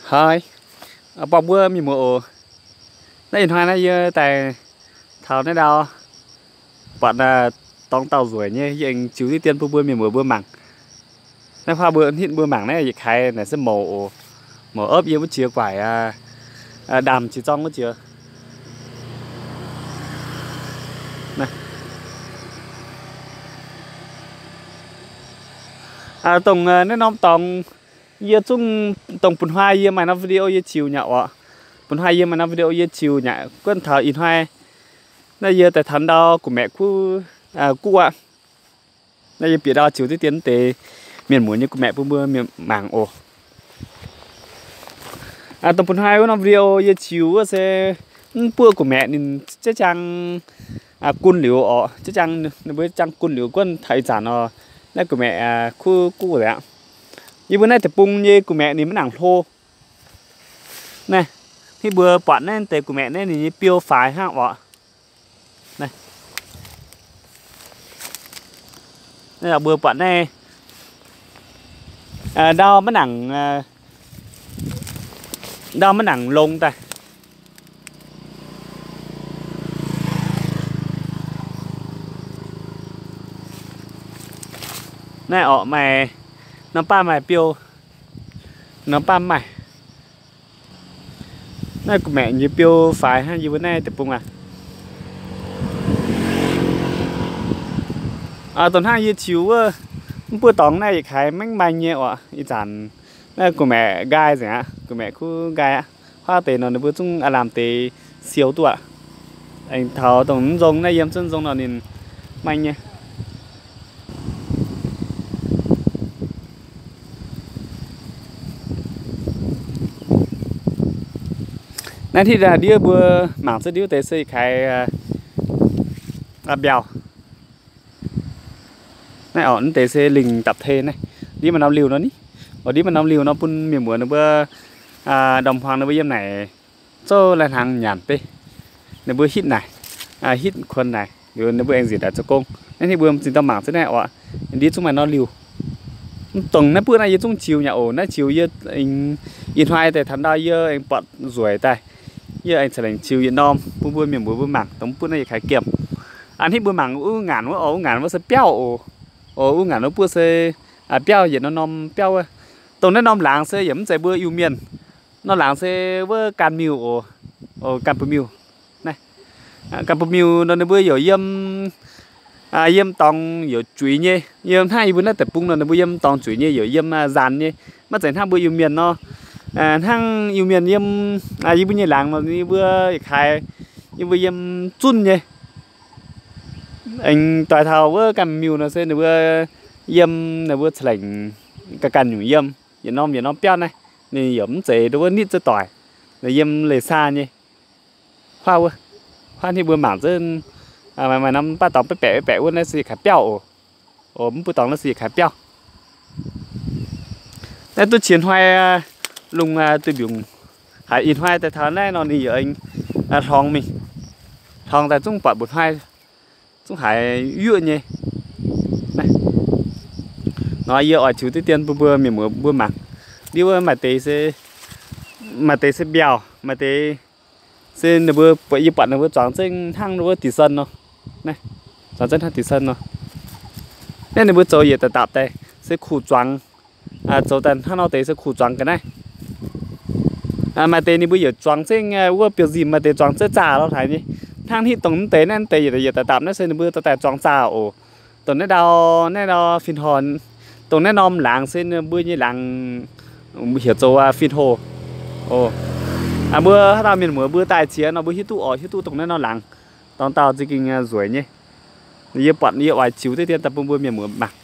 Haaix, buangh mbuo mienh muoz oc. Naaiv ih hnoi naaiv yie daaih taux naaiv ndau buatc dorngx dauh nzueic nyei, yie aengx ziux diqv dien bun mbuo mienh muoz mbuo mangc. Naaiv huaav mbuo hnitv mbuo mangc naaiv yietc kaaix naaic se mouc oc. Mouc opv yie wuov jiex guaic, ndaamv qiex zorng wuov jiex. Dongh naaiv norm dorngx yie zungv, dongh bun-hnoi yie maaih norm video yie ziux nyei oc. Bun-hnoi yie maaih norm video yie ziux nyei, guonv taux ih hnoi naaiv yie daaih taux ndau gu'maeqc kuv, guv aqv. Naaiv yie bieqc ndau ziux diqv dien deix mienh muoz nyei gu'maeqc bun mbuo mangc oc. Dongh bun-hnoi wuov norm video yie ziux wuov se mv buoqv gu'maeqc ninh jaiv jaang gun liuz oc, jaiv jaang, ninh mbuo jaiv jaang gun liuz guonv taux ih zanc nor, naaiv gu'maeqc kuv guv aqv. Yie mbuo naaiv deic-bung nyei gu'maeqc ninh maiv nangc hlo. Naaiv, hnangv mbuo buatc naaiv deix gu'maeqc naaiv ninh nyei biou faix hnangv oc. Naaiv, mbuo buatc naaiv, ndau maiv nangc, ndau maiv nangc longx daaih. Naaiv orqc, maaih norm baav maaih biou, norm baav maaih. Naaiv gu'maeqc nyei biou faix hnangv yie mbuo naaiv deic-bung aqv. Dongh hnangv yie ziux wuov, mv buoqv dorngx naaiv yietc kaaix maiv maaih nyei oc. Ih zanc naaiv gu'maeqc nqaai nzengc aqv, gu'maeqc kuv nqaai aqv. Huaav deix nor ninh mbuo zungv aav lamh deix siou duqv aqv. Aengx taux dongh mv nzong naaiv yiem zunv nzong nor ninh maaih nyei. Naaiv hitv ndiev mbuo mangc zunv ndiev deix se yietc kaaix mbiauh. Naaiv orqc, naaiv deix se lingh dapc tei naaiv. Ndiev maaih norm liuh nor ni. Orqc, ndiev maaih norm liuh nor bun mienh muoz ninh mbuo ndorm hmuangx ninh mbuo yiem naaic zouv lai-hnaangx nyanc beiv. Ninh mbuo hitv naaic, hitv kuonx naaic liuz ninh mbuo aengx nzieqc daaih zoux gong. Naaiv hitv mbuo zinh ndorm mangc zunv naaiv orqc, ndiev zungv maaih norm liuh. Mv dongc naaiv buoqv naaiv yie zungv ziux nyei oc. Naaiv ziux yie ih hnoi daaih taux ndau yie aengx buatc nzueic daaih, yie aengx ca'lengc ziux yietc norm bun mbuo mienh muoz mbuo mangc dongh mv buoqv naaiv yietc kaaix giemh. Aa, hitv mbuo mangc wuov ngaanc wuov, wuov ngaanc wuov se biauv oc. Oc, wuov ngaanc wuov buoqv se biauv, yietc norm norm biauv wuov. Dongh naaiv norm laangz se yaac mv zeiz mbuo Iu-Mienh. Norm laangz se wuov Ganh Miuh oc. Oc, Ganh Bun Miuh. Naaiv, Ganh Bun Miuh nor ninh mbuo youc yiem, yiem dorngx youc zuiz nyei. Yiem hnangv yie mbuo naaiv deic-bung nor ninh mbuo yiem dorngx zuiz nyei, youc yiem nzaanx nyei. Maiv zeiz hnangv mbuo Iu-Mienh nor. Hnangv Iu-Mienh yiem, yie mbuo nyei laangz nor ninh mbuo yietc kaaix, yie mbuo yiem zunv nyei. Aengx doix taux wuov Ganh Miuh nor se ninh mbuo yiem, ninh mbuo ca'lengc ganh ganh nyungc yiem, yietc norm yietc norm biauv naaiv. Ninh yaac mv zeiz wuov nitv ziex doic, yiem leiz-saa nyei. Huaav wuov, huaav hnangv mbuo mangc zunv, maaih norm baav dorngx baeqc baeqc baeqc wuov naaiv se yietc kaaix biauv oc. Oc, mv buoqv dorngx naaiv se yietc kaaix biauv. Naaiv duqv qiex hnoi lungh duih mbiungc haic, ih hnoi daaih taux naaiv nor ninh yaac hlorngx mingh. Hlorngx daaih zungv buatc mbu'hnoi zungv haiz yuoqv nyei. Nor yie oix ziux diqv dien bun mbuo mienh muoz mbuo mangc. Ndiev wuov maaih deix se, maaih deix se mbiauh, maaih deix se ninh mbuo, yie buatc ninh mbuo zuangx zengv hnangv wuov dic sen nor. Zuangx zengv hnangv dic sen nor. Naaiv ninh mbuo zoux yietc dapc dapc daaih se kuh zuangx, zoux daaih hnangv nor deix se kuh zuangx ga'naaiv. Maaih deix ninh mbuo yietc zuangx zengv wuov biouv-nzimh, maaih deix zuangx zengv zaah lorh haic nyei. Hnangv hitv dongh mv deix naaiv, mv deix yietc dapc dapc naaiv se ninh mbuo dorh daaih zuangx zaah oc. Dongh naaiv ndau, naaiv ndau fin-hoh, dongh naaiv norm laangz se ninh mbuo nyei laangz heuc zoux fin-hoh. Mbuo haaix dauh mienh muoz mbuo daaih qiex nor mbuo hiuv duqv oc, hiuv duqv dongh naaiv norm laangz dorngx dauh za'gengh nzueic nyei. Yie buatc yie oix ziux diqv dien daaih bun mbuo mienh muoz mangc.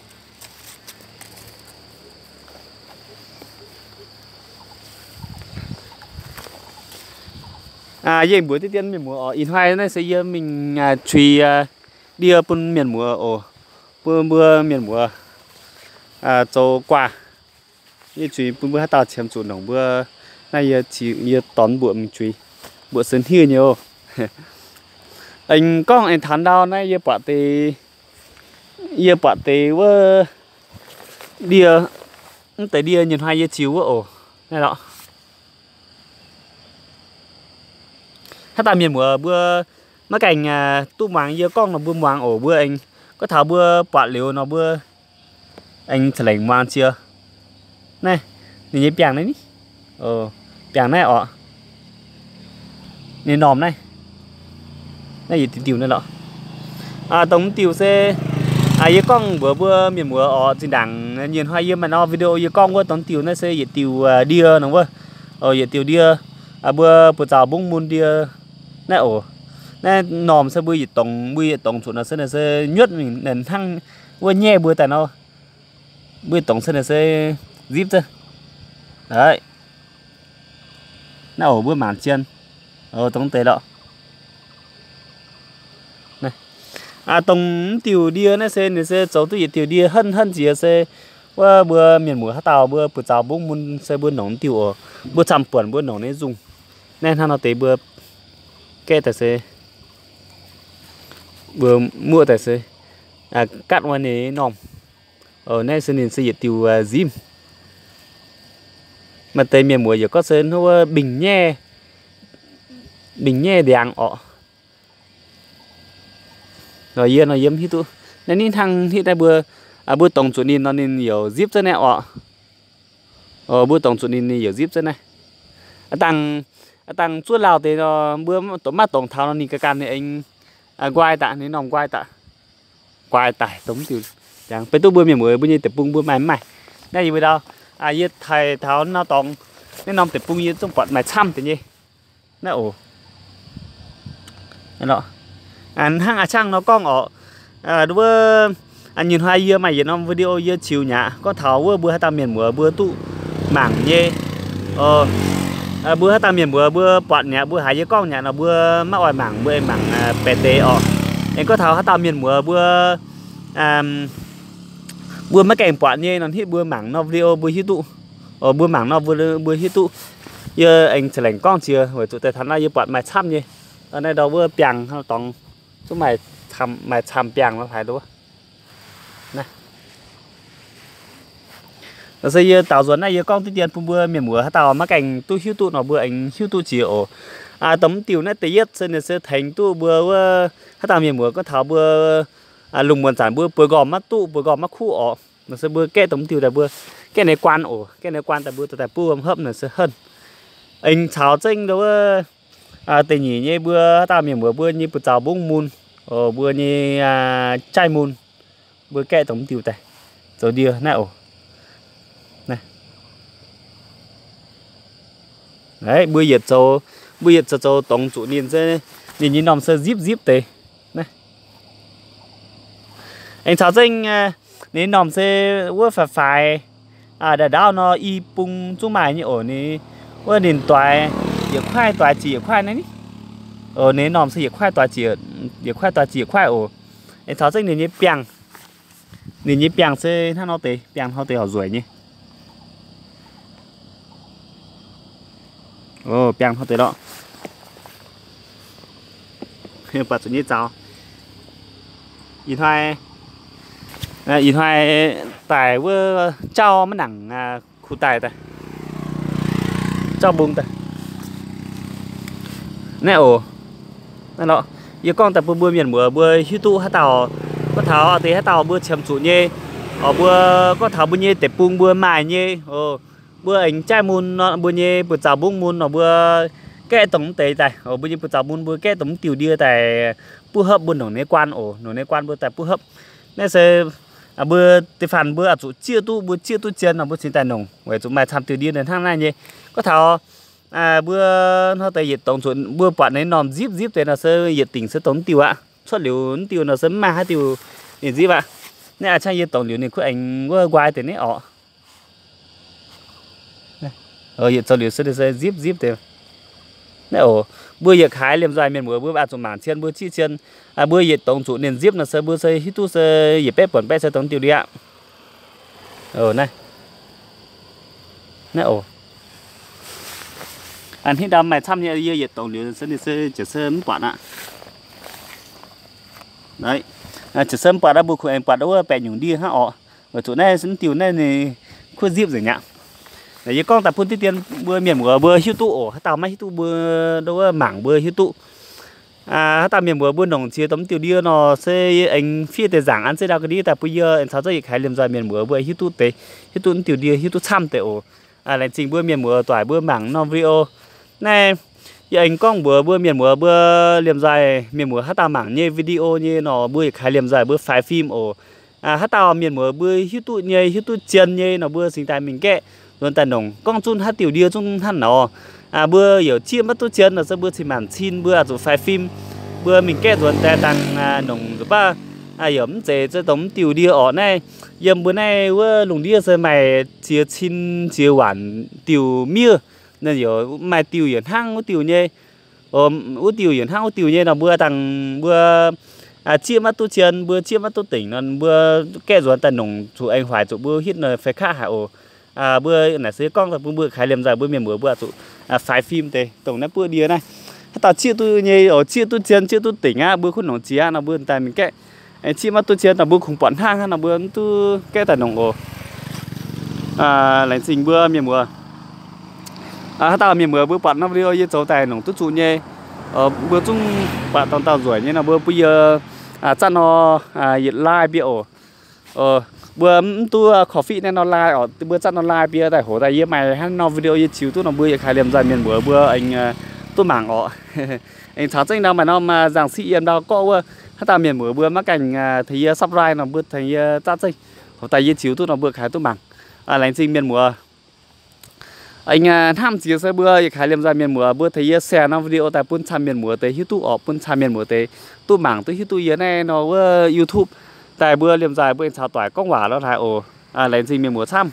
Yie mbuox diqv dien mienh muoz oc, ih hnoi naaiv se yie mingh zuiz ndie bun mienh muoz oc, bun mbuo mienh muoz zoux guaax. Yie zuiz bun mbuo haaix dauh qiemx zuqc nongc mbuo. Naaiv yie, yie dorh mbuoqc mingh zuiz, mbuoqc se hniev nyei oc. Aengx gorngv aengx taux ndau naaiv yie buatc deix, yie buatc deix wuov ndie, mv deix ndie nyei hnoi yie ziux wuov oc. Naaiv lorqc. Haaix dauh mienh muoz mbuo maiv gaengh duqv muangx yie gorngv nor mbuo muangx oc. Mbuo aengx gorngv taux mbuo buatc liuz nor mbuo aengx ca'lengc muangx jiex. Naaiv ninh nyei biangh naaiv ni, biangh naaiv oc. Ninh normh naaiv, naaiv yietc diuh diuh naaiv lorqc. Dongh m'diuh se yie gorngv mbuox mbuo mienh muoz oc, zinh ndaangc nyei hnoi yie maaih norm video yie gorngv wuov dongh m'diuh naaiv se yietc diuh ndie nor wuov. Yietc diuh ndie, mbuo buoz-zaux mbungv mun ndie naaiv oc. Naaiv normh se mbuo yietc dongz, mbuo yietc dongz zuqc nor se, nor se nyuotv mingh hnangv wuov nyaiv mbuo daaih nor. Mbuo yietc dongz se nor se nzipv zengv. Naaiv oc, mbuo mangc zien, dongh deix lorqc. Dongh m'diuh ndie naaiv se ninh se zoux duqv yietc diuh ndie henv henv jiex se wuov mbuo mienh muoz haaix dauh mbuo buoz-zaux mbungv mun se mbuo nongc m'diuh oc. Mbuo camv-buonc mbuo nongc nyei nzungh. Naaiv hnangv nor deix mbuo gaeqv daaih se, mbuo muoqv daaih se, gatv wuov ninh normh. Naaiv se ninh se yietc diuh nzipv. Maaih deix mienh muoz yaac gorngv se hnangv wuov mbing nyaiv, mbing nyaiv ndiangx orqc. Nor yie nor yie mv hiuv duqv. Naaiv ninh hnangv hitv naaiv mbuo, mbuo dongz zuqc ninh nor ninh youc nzipv zengv naaiv orqc. Mbuo dongz zuqc ninh, ninh youc nzipv zengv naaiv. Aa dangh zuov lauh deix nor mbuo maiv dongz taux nor ninh ganh ganh ninh aengx nquaai daaih, ninh normh nquaai daaih. Nquaai daaih dongh m'diuh. Benx duqv mbuo mienh muoz mbuo nyei deic-bung mbuo maaih mv maaih? Naaiv yie mbuo ndau, yie taaih taux naaiv dorngx, naaiv norm deic-bung yie zungv buatc maaih camv deix nyei. Naaiv oc. Hnangv a'ciangv nor gorngv orqc, wuov, nyei hnoi yie maaih yietc norm video yie ziux nyaqc gorngv taux wuov mbuo haaix dauh mienh muoz mbuo duqv mangc nyei. Mbuo haaix dauh mienh muoz mbuo buatc nyaqc mbuo haiz yie gorngv nyaqc nor mbuo maiv oix mangc, mbuo aengx mangc baeqc deix orqc. Aengx gorngv taux haaix dauh mienh muoz mbuo, mbuo maiv gaengh buatc nyei nor hitv mbuo mangc norm video mbuo hiuv duqv. Mbuo mangc norm mbuo hiuv duqv. Yie aengx ca'lengc gorngv jiex weic zuqc daaih taux naaiv yie buatc maaih camv nyei. Naaiv ndau wuov biangh dorngx zungv maaih camv biangh nor haaix nduov. Nor se yie daaux nzuonx naaiv yie gorngv diqv dien bun mbuo mienh muoz haaix dauh maiv gaengh duqv hiuv duqv nor mbuo aengx hiuv duqv jiex oc. Dongh m'diuh naaiv da'yietv se ninh se tengx duqv mbuo wuov haaix dauh mienh muoz gorngv taux mbuo lungh muonz zanc mbuo bueix nqorngv maiv duqv, bueix nqorngv maiv kuv orqc. Nor se mbuo gaeqv dongh m'diuh daaih mbuo gaeqv ninh guaan oc, gaeqv ninh guaan daaih mbuo dorh daaih buov wuom hopv nor se henv. Aengx caux zengv wuov da'nyeic nyei mbuo haaix dauh mienh muoz mbuo nyei buoz-zaux mbungv mun, mbuo nyei jaiv mun, mbuo gaeqv dongh m'diuh daaih zoux ndie naaiv oc. Mbuo yietc zoux, mbuo yietc zoux zoux dongz zuqc ninh se, ninh nyei normh se nzipv nzipv deix. Aengx caux zengv ninh nyei normh se wuov faix faix, ndaauv ndaauv nor i bung zungv maaih nyei oc. Ninh wuov ninh doix yietc kuaaiv, doix ziec yietc kuaaiv naaiv ni. Ninh nyei normh se yietc kuaaiv doix ziec, yietc kuaaiv doix ziec yietc kuaaiv oc. Aengx caux zengv ninh nyei biangh, ninh nyei biangh se hnangv nor deix, biangh hnangv deix horpc nzueic nyei. Biangh hnangv deix lorqc. Buatc zuqc nyei zaux. Ih hnoi, ih hnoi daic wuov jauv maiv nangc kuh daaih daaih, jauv mbung daaih. Naaiv oc. Naaiv lorqc, yie gorngv daaih bun mbuo mienh muoz mbuo hiuv duqv haaix dauh, gorngv taux deix haaix dauh mbuo qiemx zuqc nyei, oc mbuo gorngv taux mbuo nyei deic-bung mbuo maaih nyei oc. Mbuo aengx jaiv mun nor, mbuo nyei buoz-zaux mbungv mun nor mbuo gaeqv dongh mv deix daaih oc. Mbuo nyei buoz-zaux mun mbuo gaeqv dongh mv diuh ndie daaih buov hopv, mbuo nongc ninh guaan oc, nongc ninh guaan mbuo daaih buov hopv. Naaiv se mbuo da'faanh mbuo oix zuqc zieqv duqv, mbuo zieqv duqv zien nor mbuo cingx daaih nongc, weic zuqc maaih camv diuh ndie hnangv naaiv nyei. Gorngv taux mbuo hnoi deix yietc dongz zuqc mbuo buatc ninh normh nzipv nzipv deix nor se yietc dingc se dongh mv diuh aqv. Cuotv liuz mv diuh nor se mv maaih haaix diuh ninh nzipv aqv. Naaiv a'ciangv yie dongz liuz ninh kuv aengx wuov nquaai deix naaiv orqc. Yietc zoux liuz se nzipv nzipv deix. Naaiv oc, mbuo yietc kaaix liemh nzoih mienh muoz mbuo oix zuqc mangc cien, mbuo zieqv cien. Mbuo yietc dongz zuqc ninh nzipv nor se mbuo se hiuv duqv se yietc baeqv buonc baeqv se dongh diuh ndie aqv. Naaiv, naaiv oc. A'hneiv ndau maaih camv nyei, yie yietc dongz liuz se ninh se ziouc se mv buatc aqv. Ziouc se mv buatc aqv, mbuo kuh aengx buatc wuov baeqc nyungc ndie hnangv orqc. Weic zuqc naaiv mv diuh naaiv ninh kuv nzipv nzengc aqv. Yie gorngv daaih bun diqv dien mbuo mienh muoz mbuo hiuv duqv oc. Haaix dauh maiv hiuv duqv mbuo ndo wuov mangc mbuo hiuv duqv. Haaix dauh mienh muoz mbuo nongc jiex dongh mv diuh ndie nor se yie aengx fiev deix nzaangc an zeiv ndau ga'ndiev daaih bun yie aengx caux zengv yietc kaaix liemh nzoih mienh muoz mbuo hiuv duqv deix, hiuv duqv mv diuh ndie, hiuv duqv camv deix oc. Laengz zingh mbuo mienh muoz doic mbuo mangc norm video naaiv. Yie aengx gorngv mbuox mbuo mienh muoz mbuo liemh nzoih mienh muoz haaix dauh mangc nyei video nyei nor mbuo yietc kaaix liemh nzoih mbuo faix fim oc. Haaix dauh mienh muoz mbuo hiuv duqv nyei, hiuv duqv zien nyei nor mbuo cingx daaih mingh gaeqv nzuonx daaih nongc gorngv zunv haaix diuh ndie zungv hnangv nor. Mbuo youc zieqv maiv duqv zien nor se mbuo cin-maanc cin mbuo oix zuqc faix fim. Mbuo mingh gaeqv nzuonx daaih dangh nongc nzuqc baav youc mv zeiz zeix dongh mv diuh ndie orqc. Naaiv yiem mbuo naaiv wuov lungh ndiev se maaih ziex cin ziex waanc diuh miev. Naaiv youc maaih diuh yietc hnangv wuov diuh nyei. Wuov diuh yietc hnangv wuov diuh nyei nor mbuo dangh mbuo zieqv maiv duqv zien, mbuo zieqv maiv duqv dingc nor mbuo gaeqv nzuonx daaih nongc zuqc aengx hoic zuqc mbuo hitv nor feix kaqv haic oc. Mbuo naaic se gorngv daaih bun mbuo kaaix liemh nzoih mbuo mienh muoz mbuo oix zuqc faix fim deix dongh naaiv buoqv ndie naaiv. Haaix dauh zieqv duqv nyei oc, zieqv duqv zien, zieqv duqv dingc aqv mbuo kuv nongc jiex aqv nor mbuo daaih mingh gaeqv. Zieqv maiv duqv zien nor mbuo kungx buatc hnangv hnangv nor mbuo mv duqv gaeqv daaih nongc oc. Laengz zingh mbuo mienh muoz. Haaix dauh mienh muoz mbuo buatc norm video yie zoux daaih nongc duqv zuqc nyei, mbuo zungv buatc dongh dauh nzueic nyei nor mbuo bun yie zatv nor yietc like bie oc. Mbuo mv duqv korv-fiqv naaiv nor like oc, mbuo zatv nor like bie daaih hoc daaih yie maaih hnangv norm video yie ziux duqv nor mbuo yietc kaaix liemh nzoih mienh muoz mbuo aengx duqv mangc oc. Aengx caux zengv ndau maaih norm nzangc siqv yiem ndau gorqv wuov, haaix dauh mienh muoz mbuo maiv gaengh tengx yie subscribe nor mbuo tengx yie zatv zengv, hoc daaih yie ziux duqv nor mbuo kaaix duqv mangc. Laengz zingh mienh muoz. Aengx hnamv ziex se mbuo yietc kaaix liemh nzoih mienh muoz mbuo tengx yie share norm video daaih bun camv mienh muoz deix hiuv duqv orqc, bun camv mienh muoz deix duqv mangc duqv hiuv duqv yie naaiv nor wuov YouTube daaih mbuo liemh nzoih mbuo aengx caux doic gorngv waac lorh haaix oc. Laengz zingh mienh muoz camv.